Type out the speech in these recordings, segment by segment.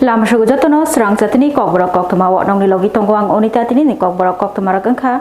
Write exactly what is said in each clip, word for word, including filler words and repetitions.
Lama sugu jotono srang jatini kokborok koktwma o nongni logi tongo ang Onita, tini ni kokborok koktwma rok wngkha.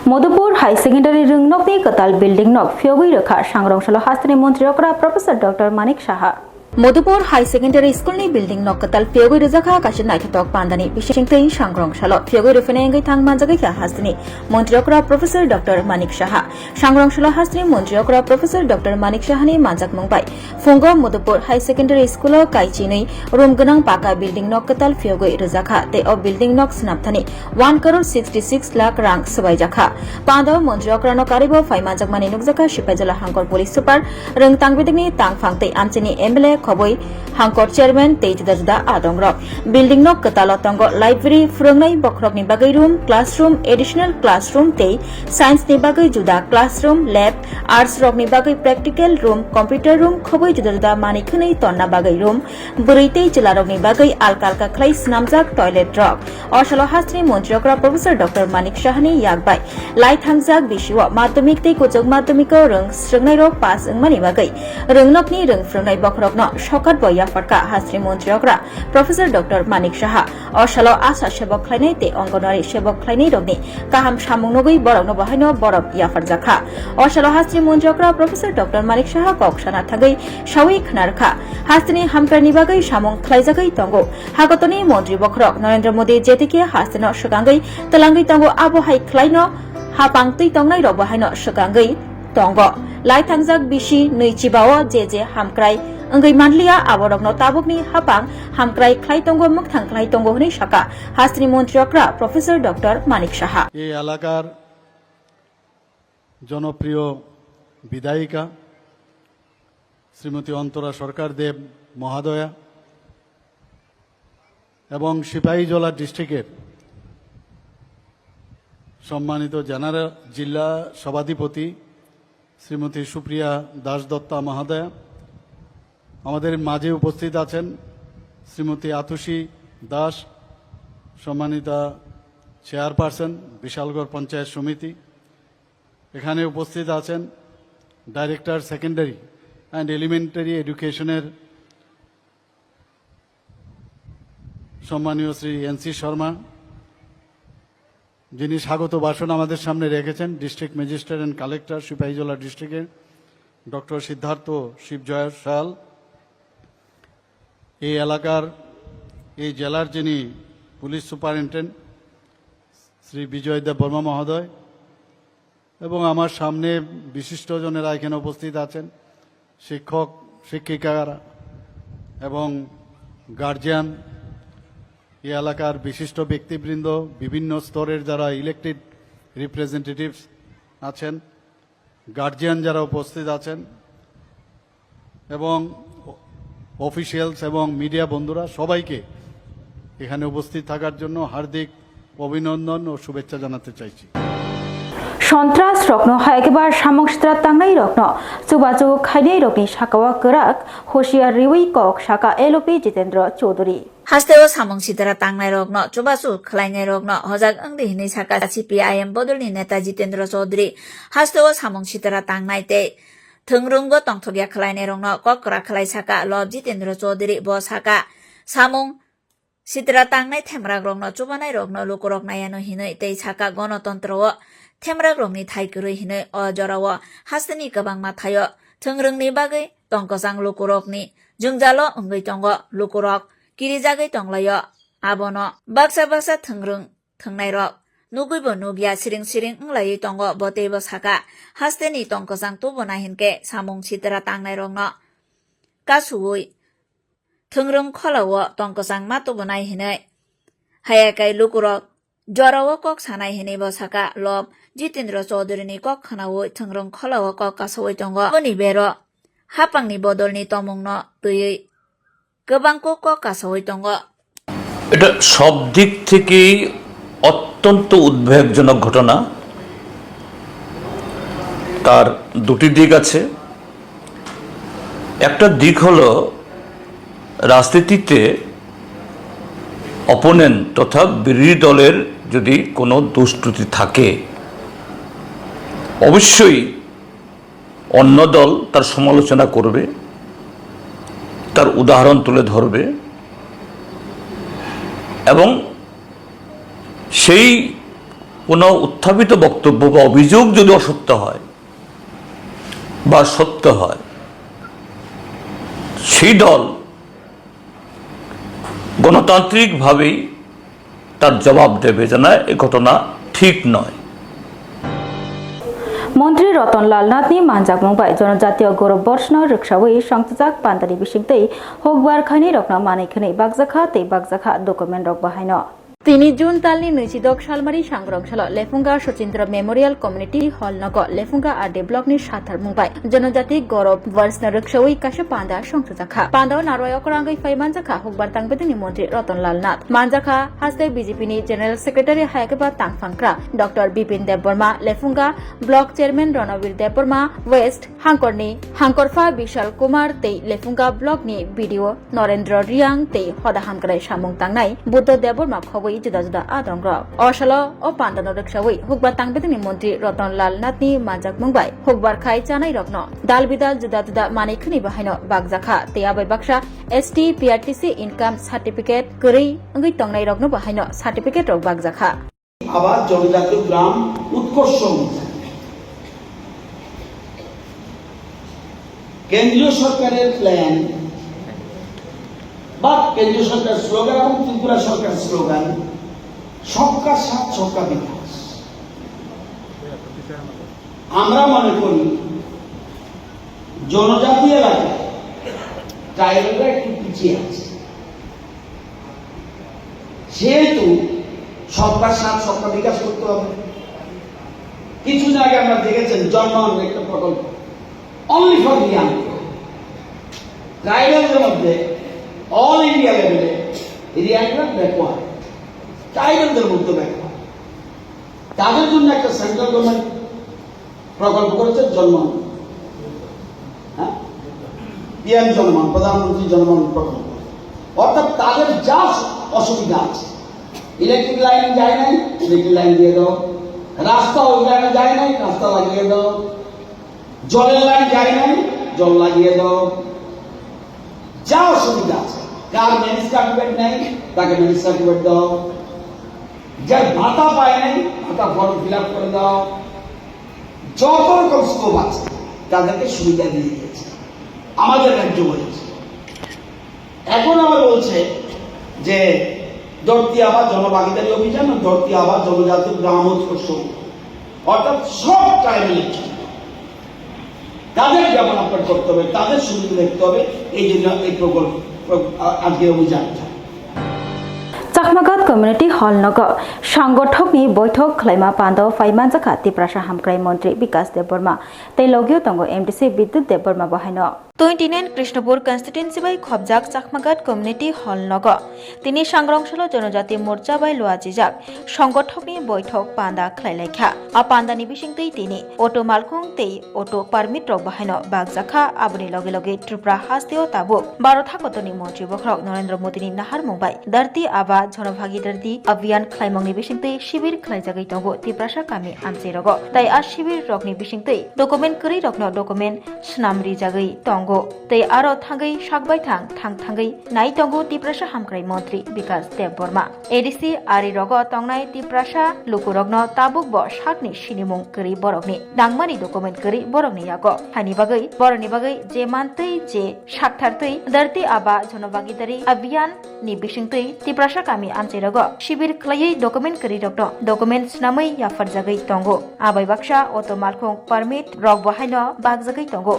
Madhupur High Secondary rwngnokni kwtal building nok phiyogwi rwkha, sangrong salo hasteni montri okra Professor Doctor Manik Saha. Madhupur High Secondary School ni building nok kwtal phiyogwi rwjakha, kaisa naithothok pandani bising tei sangrong salo phiyogwi rwphainai wngwi thang manjagwi kha hasteni montri okra Professor Doctor Manik Saha. Sangrong salo hasteni montri okra Professor Doctor Manik Saha ni manjakmung bai Phungo Madhupur High Secondary School o kaichinwi room gwnang paka building nok kwtal phiyogwi rwjakha tei o building nok swnamthani one crore sixty six lakh rang swbaijakha. Pando montri okrano karibo phai manjakmani nukjakha Sipaijala Hangkor Police Super, rwng tangbidikni tangphang tei amchini M L A khobwi Hangkor Chairman tei juda juda adongrok. Building nok kwtalo tongo library, phwrwngnai bokhorokni bagwi room, classroom, additional classroom tei science ni bagwi juda classroom, lab, arts rokni bagwi practical room, computer room, khobwi juda juda manwi khwnwi tonna bagwi room, bwrwi tei chwla rokni bagwi alka alka khlai swnamjak toilet rok. O salo hasteni montri okra Professor Doctor Manik Sahani yak bai lai thangjak bisio madhyamik tei kuchuk madhyamiko rwng swrwngnairok pass wngmani bagwi rwngnokni rwng phwrwngnai bokhorokno sokat bo yapharkha hasteni montri okra Professor Doctor Manik Saha. O salo asa sebok khlainai tei Anganwadi sebok khlainai rokni kaham samung nugwi borokno bo haino borok yapharjakha. O salo hasteni montri okra Professor Doctor Manik Saha kok sana thangwi sawi khwnarkha, hasteni hamkraini bagwi samung khlaijagwi tongo. Hakotorni montri bokhorok Narendra Modi jetike hasteno swkangwi twlangwi tongo, abo hai khlaino hapang twi tongnai rok bo haino swkangwi tongo. Lai thangjak bisi nwi chibao je je hamkrai wngwi manliya, aborokno tabukni hapang hamkrai khlai tongo, mwkthang khlai tongo hwnwi sakha hasteni montri okra Professor Doctor Manik Saha. এই এলাকার জনপ্রিয় বিধায়িকা শ্রীমতী অন্তরা সরকার দেব মহোদয়া এবং সিপাহীজলা ডিস্ট্রিক্টের সম্মানিত জেনারেল, জেলা সভাধিপতি শ্রীমতী সুপ্রিয়া দাস দত্তা মহোদয়া, আমাদের মাঝে উপস্থিত আছেন শ্রীমতী আতুষী দাস, সম্মানিতা চেয়ারপারসন বিশালগড় পঞ্চায়েত সমিতি। এখানে উপস্থিত আছেন ডাইরেক্টর সেকেন্ডারি অ্যান্ড এলিমেন্টারি এডুকেশনের সম্মানীয় শ্রী এন সি শর্মা, যিনি স্বাগত ভাষণ আমাদের সামনে রেখেছেন, district magistrate and collector Sepahijala ডিস্ট্রিক্টের ডক্টর সিদ্ধার্থ শিবজয় সাল, এই এলাকার, এই জেলার যিনি পুলিশ সুপারিনটেন্ডেন্ট শ্রী বিজয় দেব বর্মা মহোদয়, এবং আমার সামনে বিশিষ্টজনেরা এখানে উপস্থিত আছেন, শিক্ষক, শিক্ষিকারা এবং গার্জিয়ান, এই এলাকার বিশিষ্ট ব্যক্তিবৃন্দ, বিভিন্ন স্তরের যারা ইলেক্টেড রিপ্রেজেন্টেটিভস আছেন, গার্জিয়ান যারা উপস্থিত আছেন এবং অফিসিয়ালস এবং মিডিয়া বন্ধুরা, সবাইকে এখানে উপস্থিত থাকার জন্য হার্দিক অভিনন্দন ও শুভেচ্ছা জানাতে চাইছি। Sontras rokno hai khe ba samung sitra tangnai rokno chubachu khainai rokni sakao kwrak hoshiar riwi kok saka L O P Jitendra Chaudhary. Hasteo samung sitra tangnai rokno chubachu khlainai rokno hojak wngdi hinwi saka C P I M bodolni neta Jitendra Chaudhary. Hasteo samung sitra tangnai tei thwngrwngbo tongthokya khlainai rokno kok kwrak khlai saka Lop Jitendra Chaudhary. Bo saka, samung sitra tangnai themrak rokno chubanai rokno lukurok naiano hinwi tei saka, gonotontro o themrak rokni thai kwrwi hinwi o jorao hasteni kwbangma thaio thwngrwngni bagwi tongkwchang lukurokni jwngjalo wngwi tongo. Lukurok kirijagwi tonglaio, abono baksa baksa thwngrwng thwngnairok nugwibo nukya, siring siring wnglaiwi tongo. Bo teibo saka, hasteni tongkwchang tubuna hinkhe samung sitra tangnairokno kasuwi thwngrwng kholao tongkwchang ma tubunai hinwi. Haiya kai lukurok jorao kok sanai hinwi bo saka. Lop Jitendra Chaudhary ni kok khwnawi thwngrwng kholao kok kasawi tongo. Aboni bero hapangni bodolni tomungno twiwi kwbang kok kok kasawi tongo. এটা সব দিক থেকেই অত্যন্ত উদ্বেগজনক ঘটনা। তার দুটি দিক আছে। একটা দিক হলো রাজনীতিতে অপোনেন্ট তথা বিরোধী দলের যদি কোনো দুষ্কৃতি থাকে, অবশ্যই অন্য দল তার সমালোচনা করবে, তার উদাহরণ তুলে ধরবে। এবং সেই কোনো উত্থাপিত বক্তব্য বা অভিযোগ যদি অসত্য হয় বা সত্য হয়, সেই দল গণতান্ত্রিকভাবেই তার জবাব দেবে যে না, এ ঘটনা ঠিক নয়। Montri Roton Lal Nathni manjakmung bai Jonojatiyo Gorob Borsno rwksawi songchajak pandani bisingtwi hukbar khainai rokno manwi khwnwi bakjakha tei bakjakha document rok bahaino. Tini June talni nwichidok salmari sangrong salo Lefunga Sochindra Memorial Community Hall nogo Lefunga R D block ni sathar mung bai Jonojati Gorob Borsno rwksawi kaisa panda songchajak. Kha. Pandao narwai okrangwi phai manjakha hukbar tangbedini montri Roton Lal Nath. Manjakha haste B J P ni General Secretary hayakeba tangphangkra Doctor Bipin Debbarma, Lefunga Block Chairman Ronabir Debbarma, West Hangkorni Hangkorpha Bishal Kumar tei Lefunga Block ni B D O Norendra Riang tei hoda hamkrai samung tangnai Buddha Debbarma khobwi juda juda adongrok. O salo o pandano rwksawi hukbar tangbedini montri Roton Lal Nathni manjakmung bai hukbar khai chanai rokno dal bidal juda juda manwi khwnwi bahaino bakjakha tei abai baksa S T P R T C income certificate kwrwi wngwi tongnai rokno bahaino certificate rok bakjakha. আবার জনজাতীয় গ্রাম উৎকর্ষ অভিযান। কেন্দ্রীয় সরকারের প্ল্যান বা কেন্দ্রীয় সরকার স্লোগান এবং ত্রিপুরা সরকার স্লোগান সবকা সাথ সবকা বিকাশ। আমরা মনে করি জনজাতি এলাকায় ট্রাইবালরা একটু পিছিয়ে আছে, সেহেতু সবকা সাথ সবকা বিকাশ করতে হবে। কিছুদিন আগে আমরা দেখেছেন জনমন একটা প্রকল্প, only for Reang, ট্রাইবালদের মধ্যে অল ইন্ডিয়া লেভেলে রিয়াংরা ব্যাকওয়ার্ড, ট্রাইবালদের মধ্যে ব্যাকওয়ার্ড, তাদের জন্য একটা সেন্ট্রাল গভর্নমেন্ট প্রকল্প করেছে জনমন, হ্যাঁ, পিএম জনমন, প্রধানমন্ত্রী জনমন প্রকল্প। অর্থাৎ তাদের যা অসুবিধা আছে, ইলেকট্রিক লাইন যায় নাই, ইলেকট্রিক লাইন দিয়ে দাও, রাস্তা ওইখানে যায় নাই, রাস্তা লাগিয়ে দাও, জলের লাইন যায় নাই, জল লাগিয়ে দাও, যা অসুবিধা আছে, কার মেরিজ সার্টিফিকেট নেই, তাকে মেরিজ সার্টিফিকেট দাও, যার ভাতা পায় নাই, ভাতা ফর্ম ফিল আপ করে দাও। যত রকম স্কোপ আছে, তাদেরকে সুবিধা দিয়ে দিয়েছে আমাদের রাজ্য বলেছে। এখন আবার বলছে যে ধরতি আবা জনভাগিদারি অভিযান ও ধরতি আবা জনজাতি গ্রাম উৎকর্ষ অভিযান, অর্থাৎ সব ট্রাইবেলের জন্য, তাদের ডেভেলপমেন্ট করতে হবে, তাদের সুবিধা দেখতে হবে। এই জন্য এই প্রকল্প, আজকে অভিযানটা। Chakmaghat Community Hall nogo Sangothokni boithok khlaima pandao phai manjakha Tiprasa Hamkrai Montri Bikas Debbarma tei logio tongo M D C Bidyut Debbarma bo haino. Twenty nine Krishnapur constituency bai khobjak Chakmaghat Community Hall nogo tini Sangrong Solo Jonojati Morcha bai luachijak Sangothokni boithok panda khlailaikha. A pandani bisingtwi tini auto malkhung tei auto permit rok bahaino bakjakha, aboni loge loge Tripura hasteo tabuk Bharat hakotorni montri bokhorok Narendra Modini naharmung bai Dharti Aaba Janabhagidari Abhiyan khlaimungni bisingtwi shibir khlaijagwi tongo Tiprasa kami amchairogo. Tai a shibir rokni bisingtwi document kwrwi rokno document swnam rijagwi tongo. Tei aro thangwi sakbai thang thang thangwi nai tongo Tiprasa Hamkrai Montri Bikas Debbarma. A D C ari rogo tongnai Tiprasa lukurokno tabuk bo sakni sinimung kwrwi borokni nangmani document kwrwi borokni yago. Hani bagwi borokni bagwi je mantwi je sakthartwi Dharti Aaba Janabhagidari Abhiyan ni bisingtwi Tiprasa kami amchairogo shibir khlaiwi document kwrwirokno document swnamwi yapharjagwi tongo. Abai baksa auto malkhung permit rokbo haino bakjagwi tongo.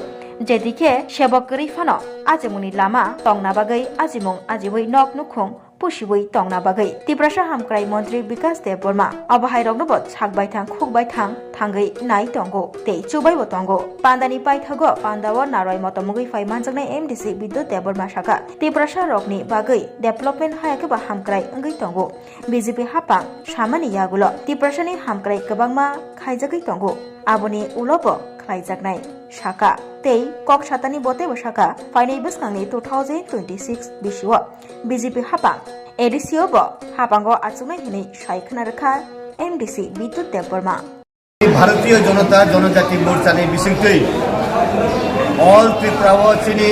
Jedikhe sebok kwrwi phano achimungni lama tongna bagwi achimung ajiwi nok nukhung pusiwi tongna bagwi Tiprasa Hamkrai Montri Bikas Debbarma obo hairoknobo sakbai thang khukbai thang thangwi nai tongo tei chubaibo tongo. Pandani paithago pandao narwai motomungwi phai manjaknai M D C Bidyut Debbarma saka Tiprasa rokni bagwi development hayakhe ba hamkrai wngwi tongo. B J P hapang samani yagulo Tiprasani hamkrai kwbangma khaijagwi tongo, aboni ulobo khlaijaknai saka tei kok satani botebo saka phainai bwskangni two thousand twenty six bisio B J P hapang A D C o bo hapango achuknai hinwi sai khna rwkha M D C Bidyut Debbarma. ভারতীয় জনতা জনজাতি মোর্চানি বিসিংতই অল ত্রিপুরাও চিনি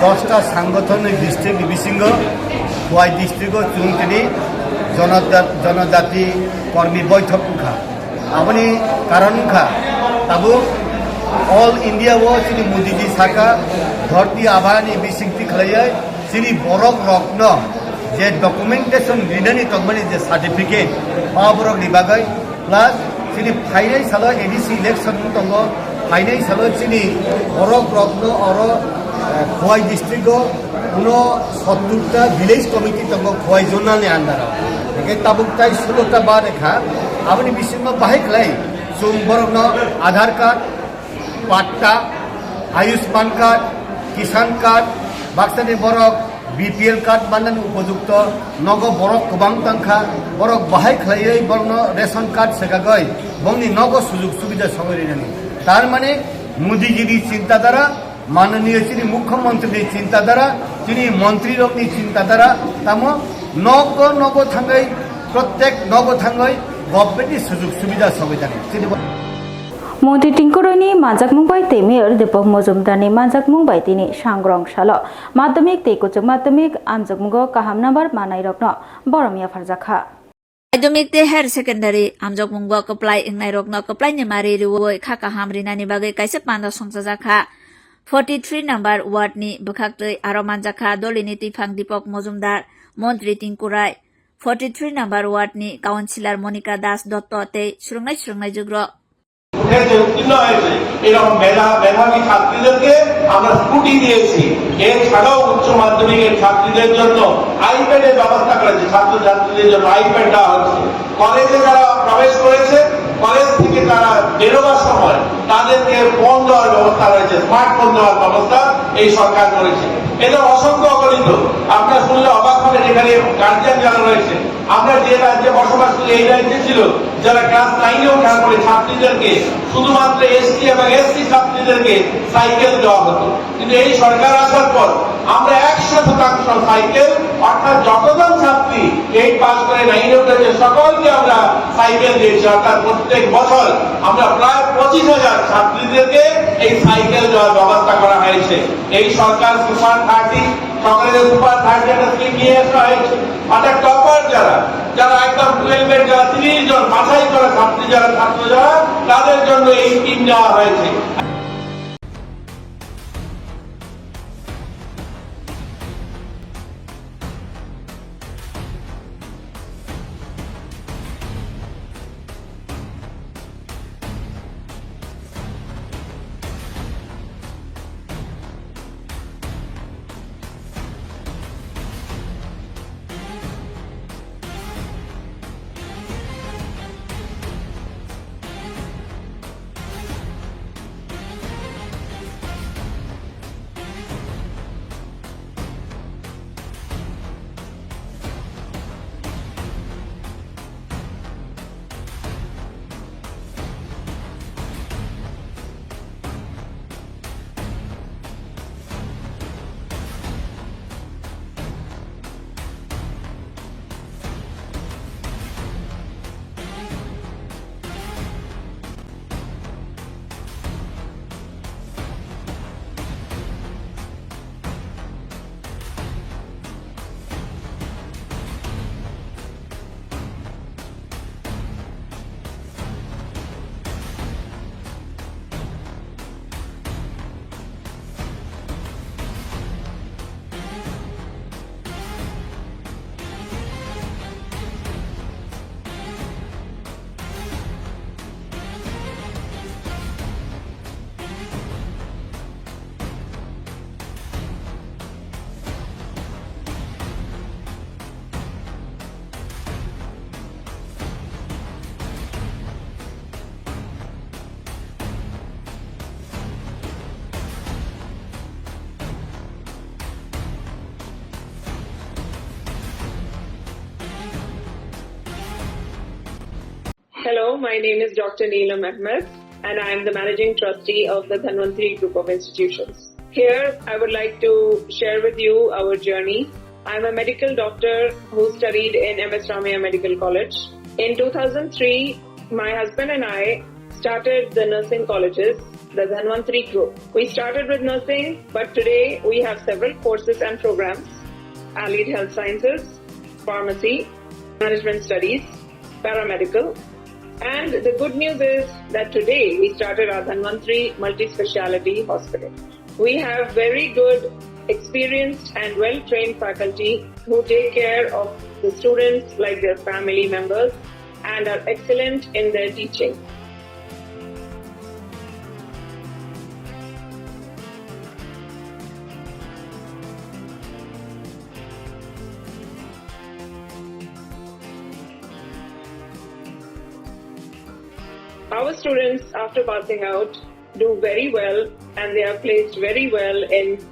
দশটা সাংগঠনিক ডিস্ট্রিক্ট বিসিঙ্গ Khowai district o chwng tini jonojat-, jonojati kormi boithok wngkha. Aboni karon wngkha tabuk all India o chini Modi ji saka dharti abani bisingtwi khlaiwi chini borok rokno je documentation rinani tongmani je certificate, o borok ni bagwi plus chini phainai salo A D C election wng tongo, phainai salo chini borok rokno oro, eh, Khowai district o uno sottur ta village committee tongo Khowai zonal ni under o. Hingke tabuk tai solo ta ba rekha, aboni bisingo bahai khlai chwng borokno Aadhaar card, patta, Ayushman card, Kisan card, baksani borok B P L card mannani upojukto, nogo borok kwbang tangkha, borok bahai khlaiwi borokno ration card swkagwi bongni nogo sujug subida sogwi rinani. Tar mane Modi ji ni chinta dhara, mananiya chini Mukhyamantri ni chinta dhara, chini mantri rok ni chinta dhara, tamo nogo nogo thangwi, prottek nogo thangwi government ni sujug subida sogwi jani. Chini bo- Montri Tinku Roy ni manjakmung bai tei Mayor Deepak Mojumdar ni manjakmung bai tini Sangrong salo madhyamik tei kwchwng madhyamik amjakmungo kaham number manai rokno borom yapharjak kha. Madhyamik tei Higher Secondary amjakmungo kwplai wngnai rokno kwplai ni mari rwui kha kaham rinani bagwi kaisa panda songchajak kha. Forty three number ward ni bwkhaktwi aro manjak kha Dolini Twiphang Deepak Mojumdar, Montri Tinku Roy, forty three number ward ni councillor Monika Das Dotto tei swrwngnai swrwngnai jugrok. উঠেছে, উত্তীর্ণ হয়েছে, এরকম মেধা-, মেধাবী ছাত্রীদেরকে আমরা স্কুটি দিয়েছি। এছাড়াও উচ্চ মাধ্যমিকের ছাত্রীদের জন্য আইপ্যাডের ব্যবস্থা করেছি, ছাত্রছাত্রীদের জন্য আইপ্যাড দেওয়া হচ্ছে। কলেজে যারা প্রবেশ করেছে, কলেজ থেকে তারা বেরোবার সময় তাদেরকে ফোন দেওয়ার ব্যবস্থা রয়েছে, স্মার্টফোন দেওয়ার ব্যবস্থা এই সরকার করেছে। এটা অসংখ্য অগণিত। আপনারা শুনলে অবাক হবেন, এখানে গার্জিয়ান যারা রয়েছে, আমরা যে রাজ্যে বসবাস করি, এই রাজ্যে ছিল যারা ক্লাস নাইনে ওঠার পরে ছাত্রীদেরকে, শুধুমাত্র এসটি এবং এসসি ছাত্রীদেরকে সাইকেল দেওয়া হতো, কিন্তু এই সরকার আসার পর আমরা একশো শতাংশ সাইকেল, অর্থাৎ যতজন ছাত্রী এইট পাস করে নাইনে উঠেছে, সকলকে আমরা সাইকেল দিয়েছি। অর্থাৎ প্রত্যেক বছর আমরা প্রায় পঁচিশ হাজার ছাত্রীদেরকে এই সাইকেল দেওয়ার ব্যবস্থা করা হয়েছে। এই সরকার সুপার থার্টি, সরকারের সুপার থার্টি একটা স্কিম নিয়ে আসা হয়েছে। অর্থাৎ টপার যারা, যারা একদম টুয়েলভের যারা তিরিশ জন বাছাই করা ছাত্রী, যারা ছাত্র যারা, তাদের জন্য এই স্কিম নেওয়া হয়েছে। Hello, my name is Doctor Neelam Ahmed, and I am the Managing Trustee of the Dhanvantri Group of Institutions. Here, I would like to share with you our journey. I am a medical doctor who studied in M S Ramaiah Medical College. In two thousand three, my husband and I started the nursing colleges, the Dhanvantri Group. We started with nursing, but today we have several courses and programs. allied health sciences, pharmacy, management studies, paramedical. And the good news is that today we started our Dhanvantri Multi-Speciality Hospital. We have very good, experienced and well-trained faculty who take care of the students like their family members and are excellent in their teaching. Our students, after passing out, do very well and they are placed very well in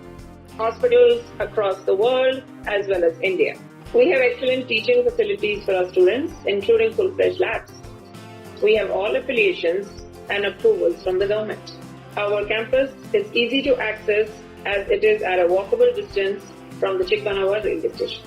hospitals across the world as well as India. We have excellent teaching facilities for our students, including full-fledged labs. We have all affiliations and approvals from the government. Our campus is easy to access as it is at a walkable distance from the Chikmanawa railway station.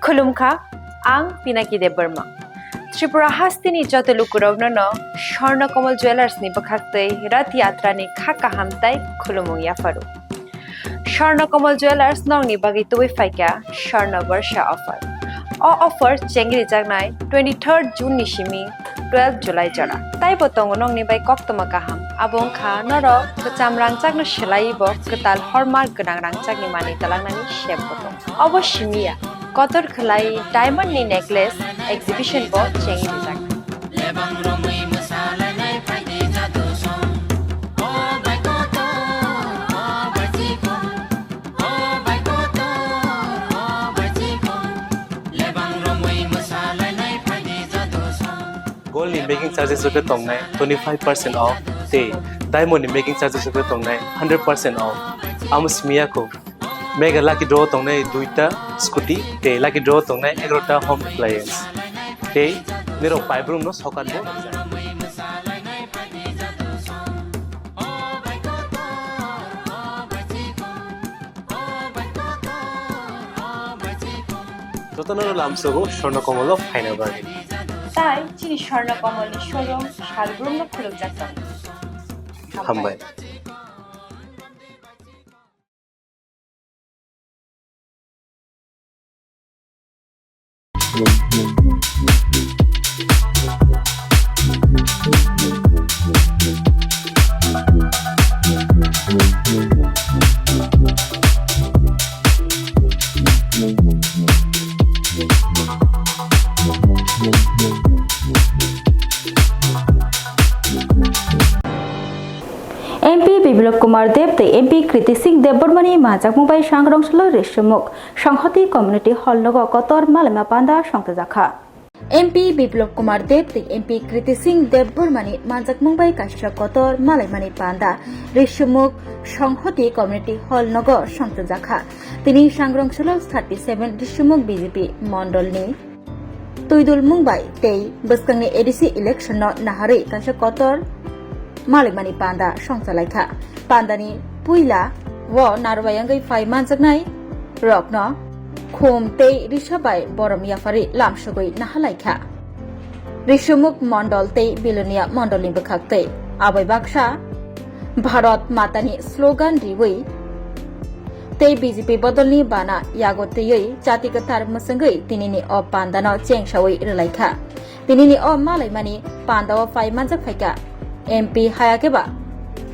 Khulumkha, ang Pinaki Debbarma. Tripura hasteni joto lukurokno no Swarna Kamal Jewellers ni bwkhaktwi Rath Yatra ni kha kaham tai khulumung yapharu. Swarna Kamal Jewellers nokni bagwi tubui phaikha Swarna Barsha offer. O offer chengrijaknai twenty-third June ni simi twelve July jora. Taibo tongo nokni bai koktwma kaham. Abo wngkha norok kwcham rangchakno swlaiwi bo kwtal hallmark gwnang rangchakni manwi twlangnani sep bo tongo. Obo simi ya, kotor khwlai diamond ni necklace exhibition bo chengrijaknai. Gold ni making charges rok khe tongnai twenty-five percent off, tei diamond ni making charges rok khe tongnai hundred percent off. Amo simi ya kho, mega lucky draw tongnai duita scooty, tei lucky draw tongnai egarota home appliance, tei nirok paibrumno sokat bo. Jotono lamsogo Swarna Kamal o phaina bagwi. Tai chini Swarna Kamal ni showroom salbrumno khulukjak tongo. Hambai. M P Biplop Kumar Deb tei M P Kriti Singh Debbarmani manjakmung bai Sangrong Solo Risumuk Songhoti Community Hall nogo kotor malaima panda songchajakha. M P Biplop Kumar Deb tei M P Kriti Singh Debbarmani manjakmung bai kaisa kotor malaimani panda Risumuk Songhoti Community Hall nogo songchajakha. Tini Sangrong Solo thirty seven Risumuk B J P mondolni twidulmung bai tei bwskangni A D C election no naharwi kaisa kotor malaimani panda songchalaikha. Pandani puila o narwai wngwi phai manjaknai rokno khum tei risa bai borom yapharwi lamsogwi nahalaikha Risumuk Mondol tei Bilonia Mondolni bwkhaktwi. Abai baksa Bharat Matani slogan riwi tei B J P bodolni bana yago twiwi chati kwthar mwswngwi tinini o pandano chengsawi rwlaikha. Tinini o malaimani pandao phai manjak phaikha M P hayakeba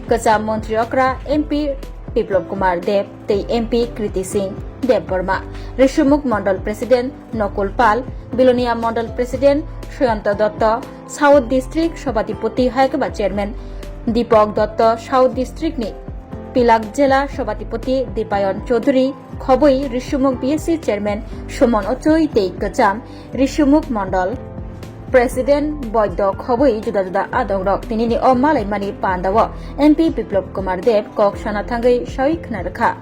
kwcham montri okra M P Biplop Kumar Deb tei M P Kriti Singh Debbarma, Risumuk Mondol President Nokul Pal, Bilonia Mondol President Soyonto Dotto, South District Sobhatipoti hayakeba Chairman Dipok Dotto, South District ni Pilak Jela Sobhatipoti Dipayon Chaudhuri, khobwi Risumuk B S C Chairman Sumon Ochoi tei kwcham Risumuk Mondol President Boiddo khobwi juda juda adongrok tinini o malaimani pandao M P Biplop Kumar Deb kok sana thangwi sawi khna rwkha.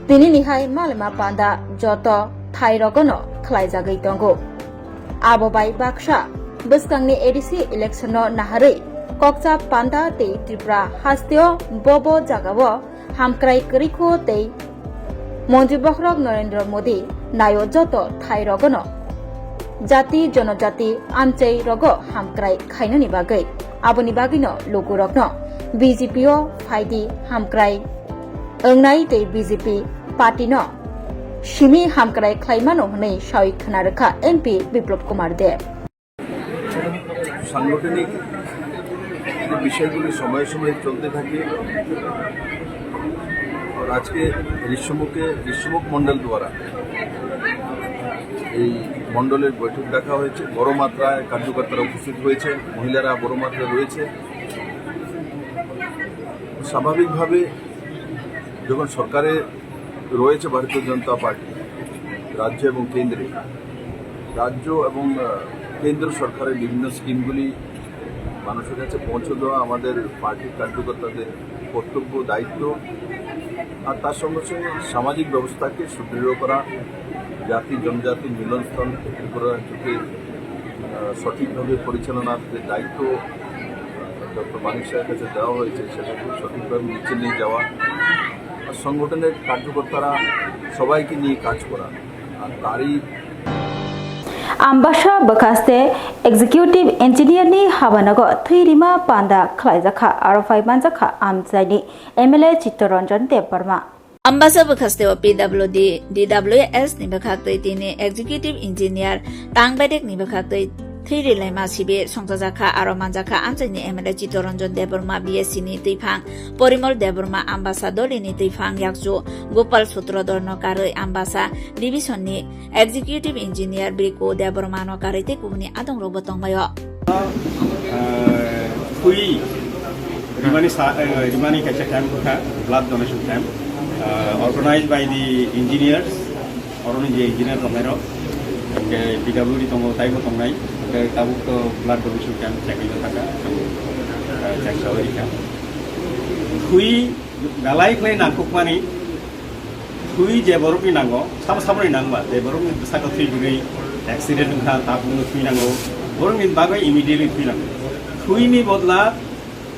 Tinini hai malaima panda joto thairogono khlaijagwi tongo. Abo bai baksa Bwskangni A D C election no naharwi kokcha panda tei Tripura hasteo bobo jagao hamkrai kwrwikho tei Montri Bokhorok Narendra Modi naio joto thai rogono jati jonojati amchai rogo hamkrai khainani bagwi, aboni bagwino lukurokno B J P o phaidi hamkrai wngnai tei B J P party no simi hamkrai khlaimano hwnwi sawi khna rwkha M P Biplop Kumar Deb. সাংগঠনিক যে বিষয়গুলি সময়ে সময়ে চলতে থাকে। আর আজকে ঋষ্যমুখে, ঋষ্যমুখ মণ্ডল দ্বারা এই মণ্ডলের বৈঠক ডাকা হয়েছে। বড় মাত্রায় কার্যকর্তারা উপস্থিত হয়েছে, মহিলারা বড় মাত্রায় রয়েছে। স্বাভাবিকভাবে যখন সরকারে রয়েছে ভারতীয় জনতা পার্টি রাজ্য এবং কেন্দ্রে, রাজ্য এবং, আহ, কেন্দ্র সরকারের বিভিন্ন স্কিমগুলি মানুষের কাছে পৌঁছে দেওয়া আমাদের পার্টির কার্যকর্তাদের কর্তব্য, দায়িত্ব। আর তার সঙ্গে সঙ্গে সামাজিক ব্যবস্থাকে সুদৃঢ় করা, জাতি জনজাতির মিলনস্থল ত্রিপুরা রাজ্যকে, আহ, সঠিকভাবে পরিচালনার যে দায়িত্ব ডক্টর মানিক সাহের কাছে দেওয়া হয়েছে, সেটাকে সঠিকভাবে নিচে নিয়ে যাওয়া, আর সংগঠনের কার্যকর্তারা সবাইকে নিয়ে কাজ করা, আর তারই Ambasa bwkhaste executive engineer ni habanogo thwi rima panda khlaijakha, aro phai manjakha amchaini M L A Chittaranjan Debbarma. Ambasa bwkhasteo P W D, D W S ni bwkhaktwi tini executive engineer Tang Bedek ni bwkhaktwi thwi rilaima sibir songchajakha, aro manjakha amchaini M L A Chittaranjan Debbarma B S C ni twiphang, Porimol Debbarma Ambasa Doli ni twiphang yakchu, Gopal Sutradhar no karwi Ambasa division ni Executive Engineer Briku Debbarma no karwi tei kubuni adongrokbo tongbaio. Ah, thwi rimani sa-, eh, rimani kaisa camp wngkha, blood donation camp, ah, organized by the engineers, oroni je engineer tongnai rok, hingke P W D tongo, taibo tongnai, hingke tabuk to blood donation camp chengwi thangkha, ah, chengsawi rikha. Thwi galai khlai nangkukmani, thwi je borokni nango, sabo saboni nangba, je borokni bwsako thwi gwnwi accident wngkha, tabukno thwi nango, borokni bagwi immediately thwi nango. Thwini bodla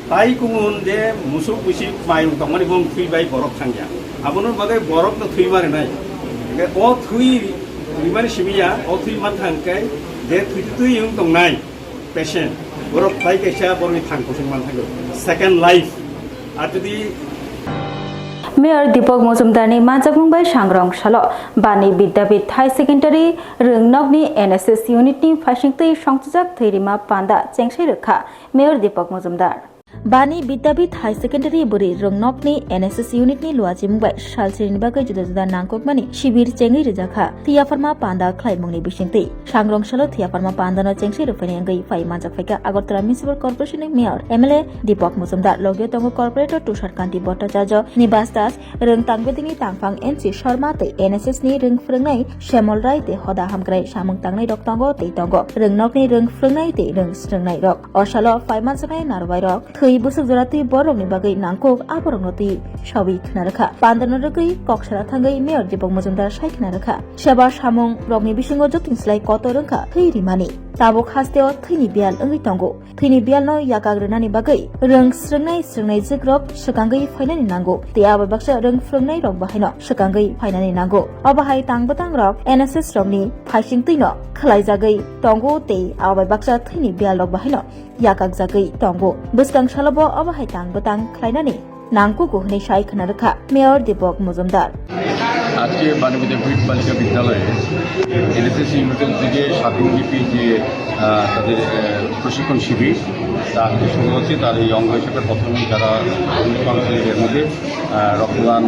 tai kumun je musuk bisik mayung tongmani bo thwi bai borok thangya. Abono bagwi borokno thwi ma rwnai. Hingke o thwi rimani simi ya, o thwi man thangkhe je thwi twi wng tongnai patient, borok bai kaisa borokni thang kosong man thango. Second life. Ar jodi Mayor Deepak Majumdarni manjakmung bai sangrong salo Bani Vidyapith High Secondary Rwngnokni N S S unitni phaisingtwi songchajak thwirima panda chengsai rwkha Mayor Deepak Majumdar. Bani Vidyapith High Secondary Bwrwi Rwngnokni N S S unitni luachimung bai salsirini bagwi juda juda nangkukmani sibir chengwi rwjakha. Thwi yapharma panda khlaimungni bisingtwi sangrong salo thwi yapharma pandano chengsai rwphaini wngwi phai manjak phaikha Agartala Municipal Corporation ni Mayor M L A Deepak Majumdar, logio tongo Corporator Tushar Kanti Bhattacharya, Nibas Das, Rwng Tangbedini Tangphang N C Sharma tei N S S ni rwng phrwngnai Shyamol Rai tei hoda hamkrai samung tangnai rok tongo tei tongo. Rwngnokni rwng phrwngnai tei rwng srwngnai rok. O salo phai manjaknai narwai rok thwi bwswk jora twi borokni bagwi nangkuk aborokno twi sawi khna rwkha. Pandano rwgwi kok sara thangwi Mayor Deepak Majumdar sai khna rwkha. Seba samung rokni bisingo jotoni slai kotor wngkha thwi rimani. Tabuk hasteo thwini biyal wngwi tongo. Thwini biyalno yakak rwnani bagwi rwng srwngnai srwngnai jwkrok swkangwi phainani nango tei abai baksa rwng phrwngnai rok bahaino swkangwi phainani nango. Obo hai tang bwtang rok N S S rokni phaisingtwino khwlaijagwi tongo tei abai baksa thwini biyal rok bahaino yakakjagwi tongo. Bwskang salobo obo hai tang bwtang khlainani nangkugo hwnwi sai khna rwkha Mayor Deepak Majumdar. আজকে বাণী বিদ্যাপীঠ বালিকা বিদ্যালয়ে এনএসএস ইউনিটের দিকে সাত দিনব্যাপী যে, আহ, তাদের, আহ, প্রশিক্ষণ শিবির, তা আজকে শুরু হচ্ছে। তার এই অঙ্গ হিসেবে প্রথমে যারা ইউনিট কাউন্সিলের মধ্যে, আহ, রক্তদান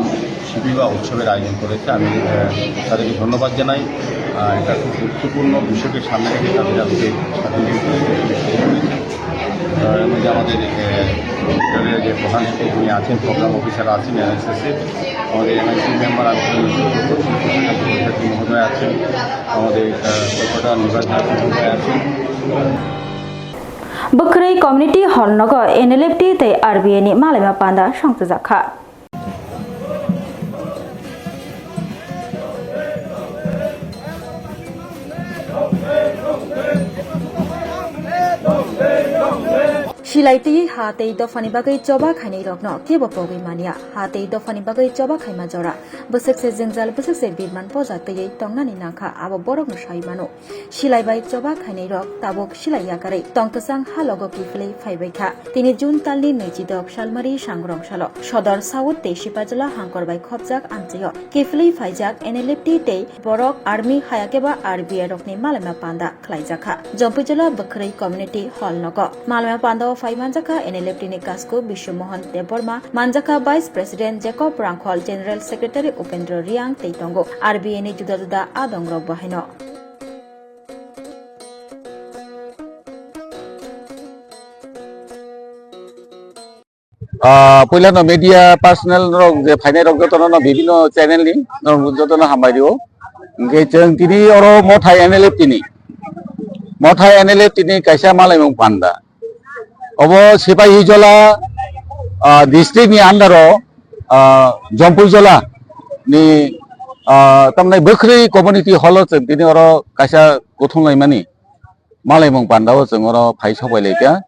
শিবির বা উৎসবের আয়োজন করেছে, আমি, আহ, তাদেরকে ধন্যবাদ জানাই। আহ, এটা খুব গুরুত্বপূর্ণ বিষয়কে সামনে রেখে তাদের আজকে সাত দিনব্যাপী প্রশিক্ষণ শিবির শুরু হয়েছে। আহ, এর মধ্যে আমাদের, আহ, বিদ্যালয়ের যে প্রধান শিক্ষক উনি আছেন, প্রোগ্রাম অফিসার আছেন এনএসএস এর, আমাদের এমআইসি মেম্বার আছেন, মহোদয় আছেন, আমাদের, আহ, কলকাতা নিবাস মহোদয় আছেন। Bwkhwrwi Community Hall nogo N L F T tei R B I ni malaima panda songchajakha. Silai twi ha tei dophani bagwi choba khainairokno kebo pogwi manya. Ha tei dophani bagwi choba khaima jora. Bwswk se jwngjal, bwswk se birman poja twiwi tongnani nangkha, abo borokno sai mano. Silai bai choba khainairok tabuk silai yakarwi tong kwchang ha logo kiphilwi phaibai kha. Tini June talni nwichidok salmari sangrong salo Sodor South tei Sipajala hangkor bai khopjak amchaio kiphilwi phaijak N L F T tei borok army hayakhe ba R B I rokni malaima panda khlaijakha. Jompuijala Bwkhwrwi Community Hall nogo. Malaima pandao phai manjakha N L F T ni Kasku Bishu Mohan Debbarma, manjakha Vice President Jacob Rangkhol, General Secretary Upendra Riang tei tongo R B I ni juda juda adongrok bo haino. Ah, puilano media personnel rok je phainai rok jotono no bibino channel ni norok jotono hambai rio. Hingke chwng tini oro Mothai N L F T ni, Mothai N L F T ni kaisa malaimung panda. Obo Sipahijola, ah, district ni under o, ah, Jompuijola ni, ah, tamni Bwkhwrwi community hall o chwng tini oro kaisa kuthum laimani. Malaimung pandao chwng oro phai sok bai lai kha.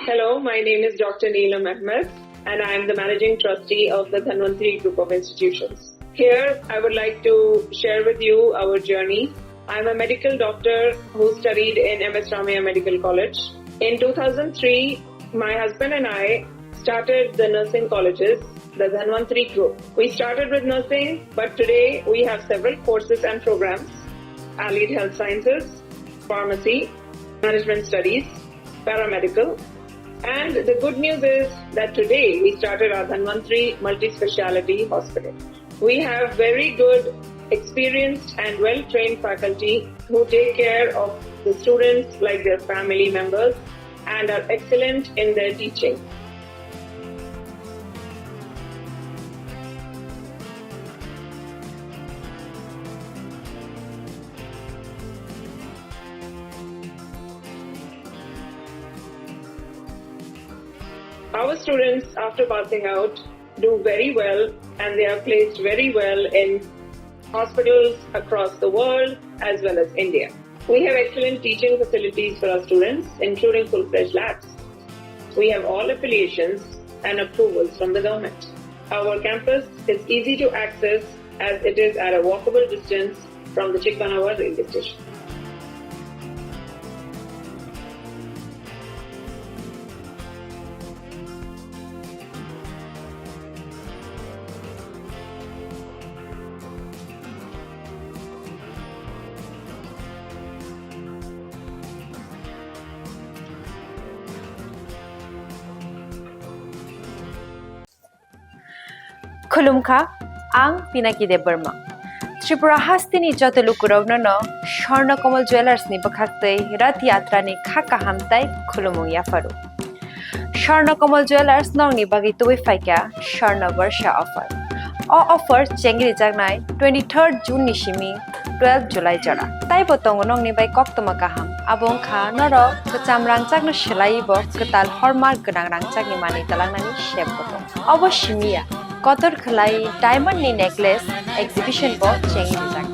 Hello, my name is Doctor Neelam Ahmed, and I am the Managing Trustee of the Dhanvantri Group of Institutions. Here, I would like to share with you our journey. I'm a medical doctor who studied in M S Ramaiah Medical College. In two thousand three, my husband and I started the nursing colleges, the Dhanvantri Group. We started with nursing, but today we have several courses and programs: Allied Health Sciences, Pharmacy, Management Studies, Paramedical. And the good news is that today we started our Dhanvantri Multi-Speciality Hospital. We have very good, experienced and well-trained faculty who take care of the students like their family members and are excellent in their teaching. Our students, after passing out, do very well and they are placed very well in hospitals across the world as well as India. We have excellent teaching facilities for our students, including full-fledged labs. We have all affiliations and approvals from the government. Our campus is easy to access as it is at a walkable distance from the Chikmanawa railway station. Khulumkha, ang Pinaki Debbarma. Tripura hasteni joto lukurokno no Swarna Kamal Jewellers ni bwkhaktwi Rath Yatra ni kha kaham tai khulumung yapharu. Swarna Kamal Jewellers nokni bagwi tubui phaikha Swarna Barsha offer. O offer chengrijaknai twenty-third June ni simi twelve July jora. Taibo tongo nokni bai koktwma kaham. Abo wngkha norok kwcham rangchakno swlaiwi bo kwtal hallmark gwnang rangchakni manwi twlangnani sep bo tongo. Obo simi ya, kotor khwlai diamond ni necklace exhibition bo chengrijak.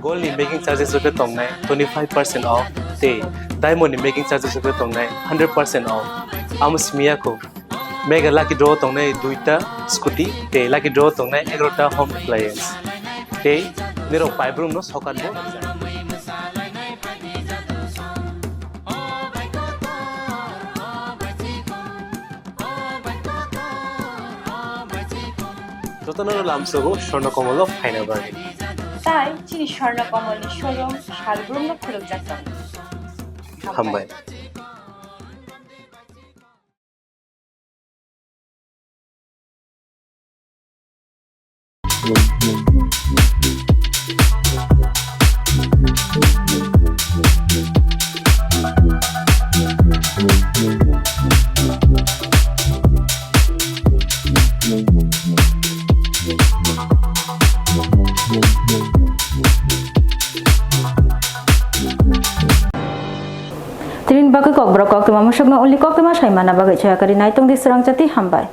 Gold ni making charges rok khe tongnai twenty five percent off, tei diamond ni making charges rok khe tongnai hundred percent off. Amo simi ya kho, mega lucky draw tongnai duita scooty, tei lucky draw tongnai egarota home appliance, tei nirok paibrumno sokat bo. Jotono lamsogo Swarna Kamal o phaina bagwi. Tai chini Swarna Kamal ni showroom salbrumno khulukjak tongo. Hambai. Tini bagwi kokborok koktwma musukno uli koktwma sai manna bagwi chaya kari naitung di swrang jati hambai.